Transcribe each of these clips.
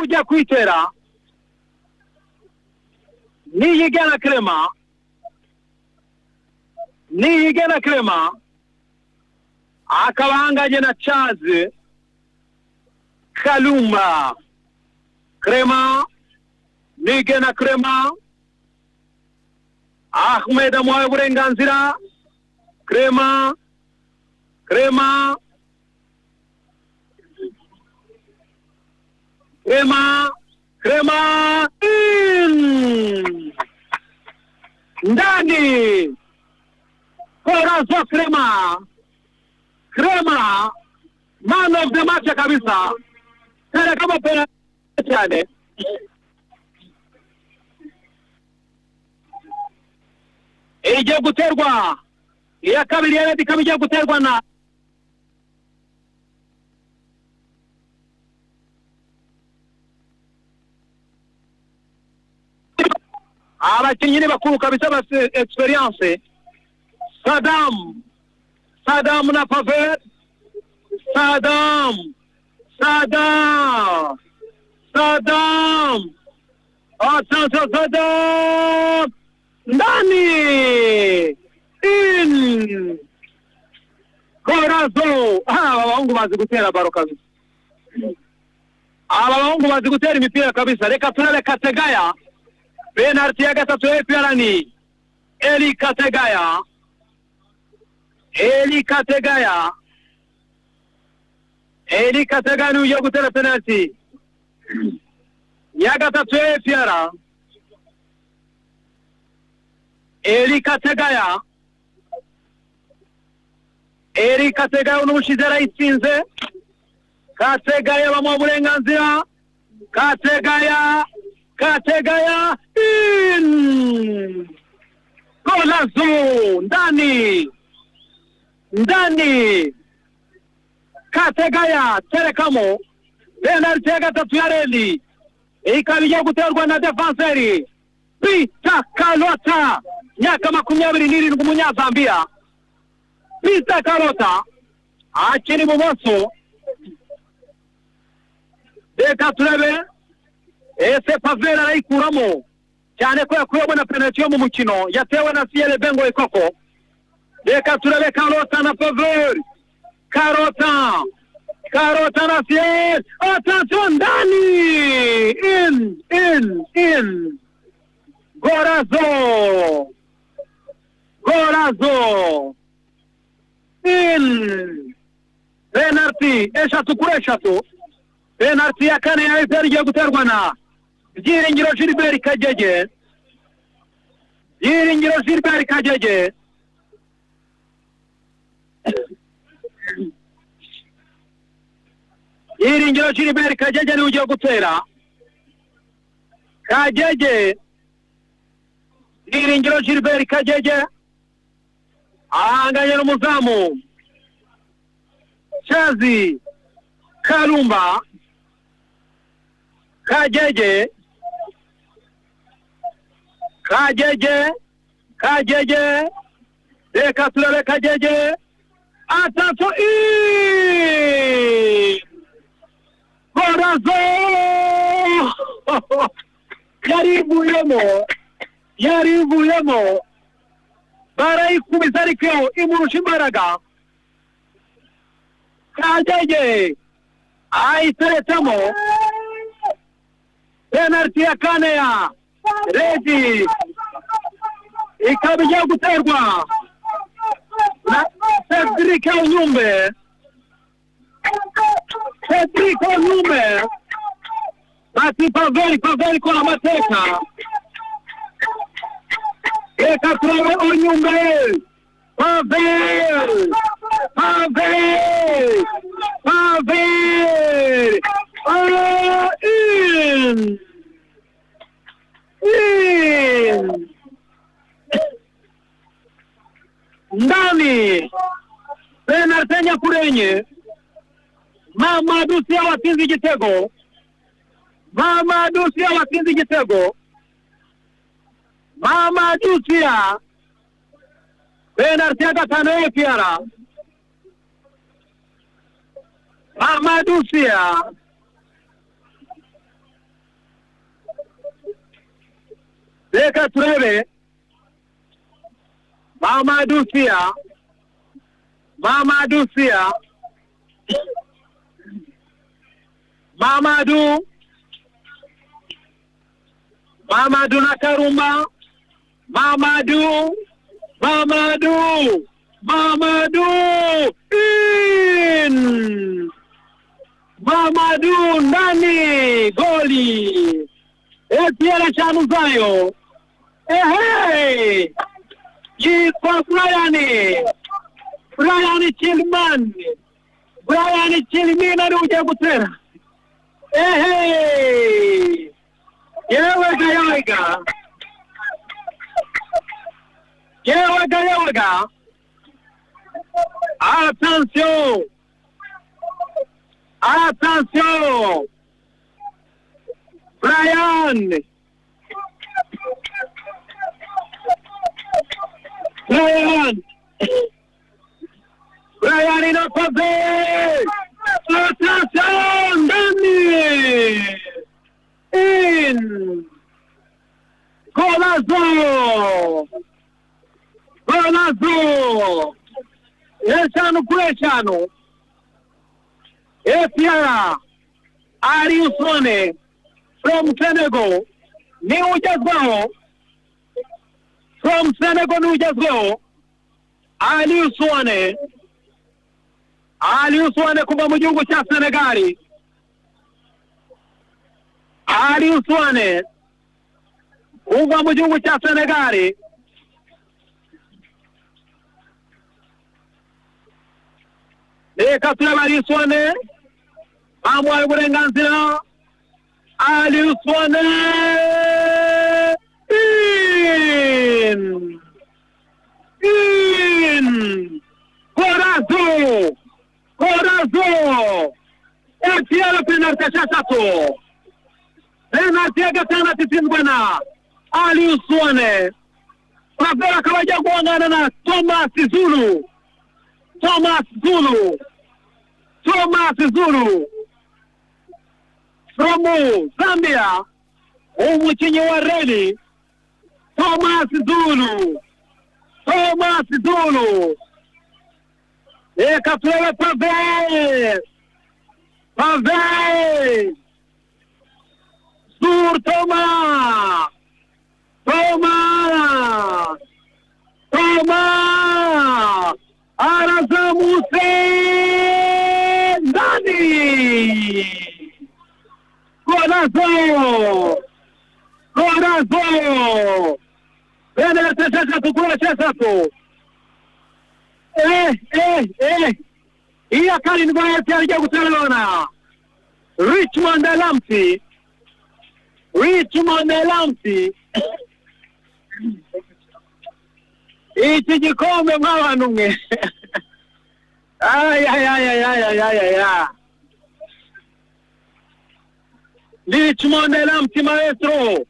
Ujya kwitera Niyigena Clement, Niyigena Clement akaba ahanganye na Charles Kalumba. Clement, Niyigena Clement, Ahmed amuhaye uburenganzira. Clement, Clement, Clement, Clement in ndani. Corazon Clement, Clement man of the match kabisa, kare kama penalty cyane. Igiye guterwa iya kabiri ya Red, ikaba igiye guterwa na abakinnyi ni bakuru kabisa ba experience. Saddam, Saddam na Pavel, Saddam, Saddam, Saddam, attention Saddam, ndani in Corazon. Aba bahungu bazi gutera baro kabisa, aba bahungu bazi gutera imipira kabisa. Reka turebe Kategaya, penalty ya gatatu ya APR ni Eli Kategaya, Eli Kategaya, Eli Kategaya niwe ugiye gutera penalty ya gatatu ya APR. Eli Kategaya, Eli Kategaya n'ubushize yarayitsinze. Kategaya bamuha uburenganzira. Kategaya, Kategaya in golazo ndani, ndani. Kategaya terekamo penalty ya gatatu ya Reli, ikaba igiye guterwa na defenseri Peter Kalota, myaka 27, umunyazambiya. Peter Kalota akiri ibumoso. Reka turebe ese Pavel arayikuramo, cyane ko yakuyemo na penalty yo mu mukino yatewe na Sierre Bengo Ekoko. Reka turebe Kalota na Pavel, Kalota, Kalota na Sierre, attention ndani, in, in, in, Gorazo, Gorazo, in, penalty 3-3. Penalty ya kane ya APR igiye guterwa na Byiringiro Gilbert Kagege, Byiringiro Gilbert Kagege, Byiringiro Gilbert Kagege niwe ugiye gutera. Kagege, Byiringiro Gilbert Kagege ahanganye n'umuzamu Chazi Kalumba. Kagege, Kagege, Kagege, reka turebe Kagege, attention in Gorazo yarivuyemo, yarivuyemo, barayikubise ariko imurusha imbaraga. Kagege ayiteretsemo penalty ya kane ya Redi, ikaba igiye guterwa na Cedric Onyumbe, Cedric Onyumbe. Bati Pavel, Pavel kora amateka. Reka turebe Onyumbe, Pavel, Pavel, Pavel, in, in, ndani. Penalty 4. Mamadou Sia watsinze igitego, Mamadou Sia watsinze igitego, Mamadou Sia, penalty ya 5 ya APR. Mamadou Sia. Reka turebe Mamadou Sia, Mamadou Sia, Mamadou, Mamadou na Karumba, Mamadou, Mamadou, Mamadou in, Mamadou ndani goli, APR eshanu zayo, ehe, yitwa Brian, Brian Chilman, Brian Chilman ari ugiye gutera, ehe, yewega yewega, yewega yewega, attention, attention, Brian, Brian, Brian irakoze, attention, ndani, in, golazo, golazo, eshanu kuri eshanu, APR Aliou Souané from Senegal niwe ugezweho, from Senegal niwe ugezweho, Aliou Souané, Aliou Souané kuva mu gihugu cya Senegal, Aliou Souané kuva mu gihugu cya Senegal, reka turebe Aliou Souané, bamuhaye uburenganzira, Aliou Souané in, in, golazo, golazo, APR penalty esheshatu, penalty ya gatandatu itsinzwe na Aliou Souané, Pavel akaba agiye guhangana na Thomas Zulu, Thomas Zulu, Thomas Zulu from Zambia, umukinnyi wa Reli, Thomas Zulu, Thomas Zulu, reka turebe Pavel, Pavel, Zur Thomas, Thomas, Thomas, arazamutse ndani, golazo, golazo, penalty esheshatu kuri esheshatu, iya karindwi ya APR igiye guterana Richmond Lamsi, Richmond Lamsi, iki gikombe mw'abantu mwe, ay ay ay ay ay ay ay ay, Richmond Lamsi maestro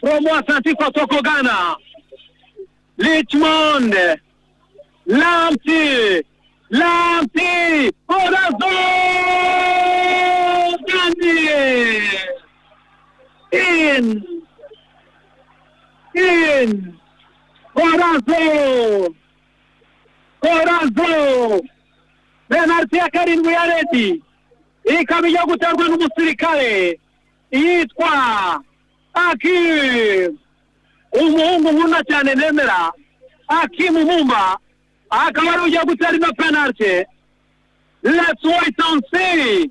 from Asante Kotoko Ghana, Richmond Lamsi, Lamsi, golazo, ndani, in, in, golazo, golazo, penalty ya karindwi ya Redi ikaba ijya guterwa n'umusirikare yitwa Akim, umuhungu nkunda cyane nemera, Akim Mumba, akaba ari ujya gutera ino penalty. Let's wait and see.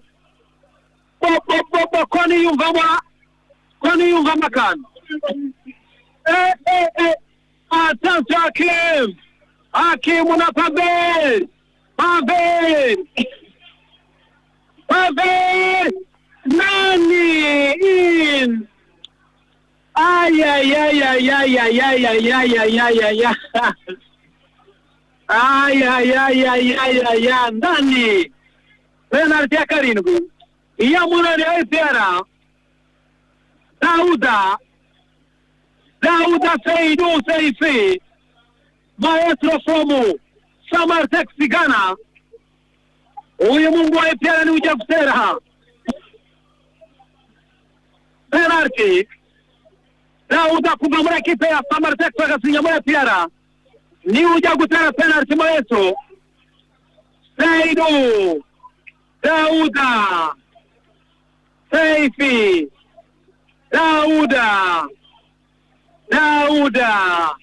Bo ko niyumvamo, ko niyumvamo akantu. Attention Akim, Akim na Pavel, Pavel, Pavel, nani in. Ay ay ay ay ay ay ay ay ay ay ay ay ay ay ay ay ay ay ay ndani, penalty ya karindwi iya munani ya APR, Dauda, Dauda Seydou Seifi, maestro from Samartex Ghana, uyu mungu wa APR ni ujya gutera penalty. Dauda kuva muri ekipe ya Samartex agasinya muri APR, niwe ujya gutera penalty Maestro. Seidu Dauda Seifi Dauda Dauda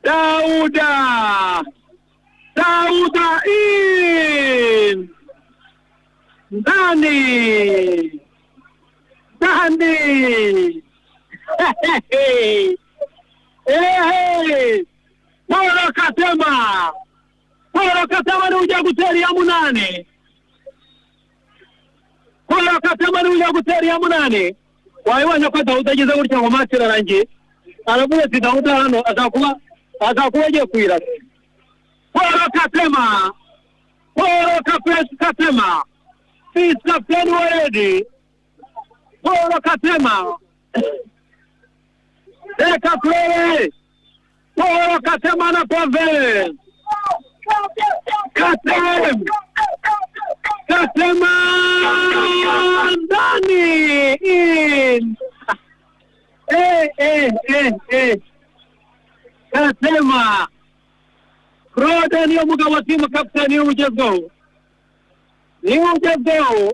Dauda Dauda in ndani ndani. Hey, Paul Katema, Paul Katema ni ujya gutera iya munani. Paul Katema ni ujya gutera iya munani. Wabibonye ko Dawudi ageze gutya ngo match irarangiye, aravuga ati Dawudi hano azakuba agiye kuyirasa. Paul Katema, Paul Katema, he's captain already. Paul Katema, reka turebe Paul Katema na Pavel Katem, Katema ndani in. Katema Claude niyo mugabo wa timu captain niwe ugezweho, niwe ugezweho.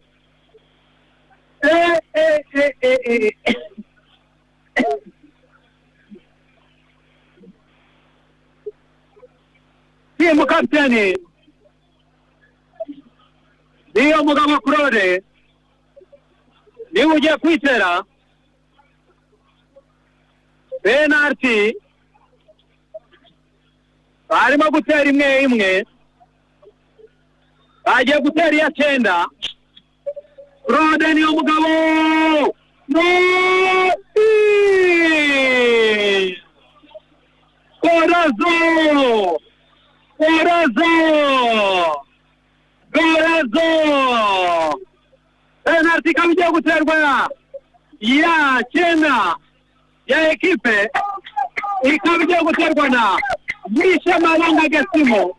Timu captain niyo mugabo Claude niwe ugiye kwitera penalty. Barimo gutera imwe imwe, bagiye gutera iya cyenda. Claude niyo mugabo no Corazon, Corazon, Corazon. Penalty ikaba igiye guterwa ya cyenda ya ekipe, ikaba igiye guterwa na Miche Malonga Gesimo.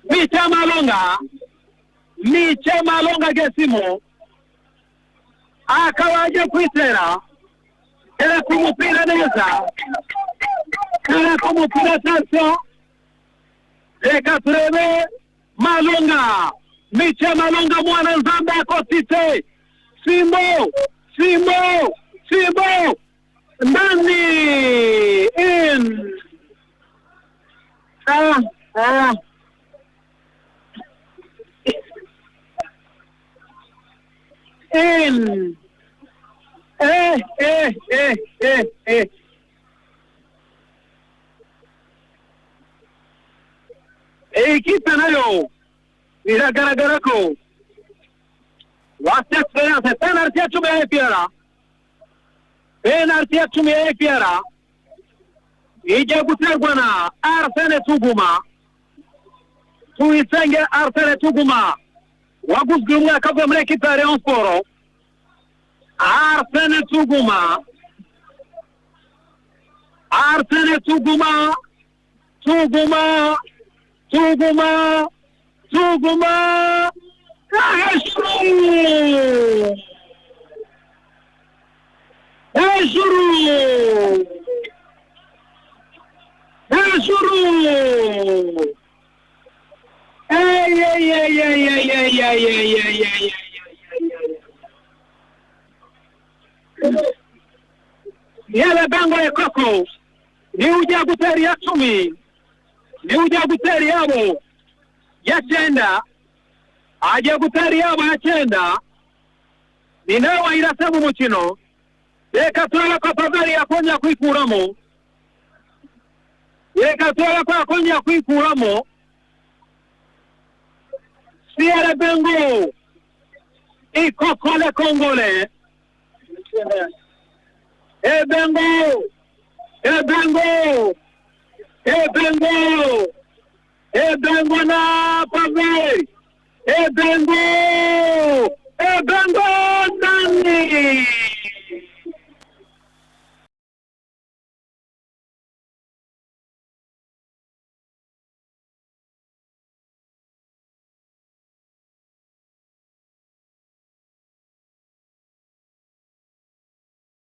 Miche Malonga, Miche Malonga Gesimo akaba agiye kwitera tereka umupira neza, tereka umupira attention. Reka turebe Malonga, Miche Malonga mwana Nzambe akosite. Simbo, Simbo, Simbo ndani in. In. Ekipe nayo biragaragara ko bafite experience. Penalty ya 10 ya APR, penalty ya 10 ya APR ijya guterwa na Arsene Tuguma. Tuyisenge Arsene Tuguma waguzwe uyu mwaka avuye muri ekipe ya Rayon Sports. Arsene Tuguma, Arsene Tuguma, Tuguma, Tuguma, Tuguma, hejuru, hejuru, hejuru. Ey, ey, ey, ey, ey, ey, ey, ey, ey, ey, ey. Yele bango ekoko ni ujya gutera iya 10, ni ujya gutera iyabo ya 9, agiye gutera iyabo ya 9, ni nawe wayirase mu mukino. Reka turebe ko Pavel yakongera kwikuramo, reka turebe ko yakongera kwikuramo. Sierra Bengo ikokole Kongole. Ebengo, Ebengo, Ebengo, Ebengo na Pavel, Ebengo, Ebengo ndani.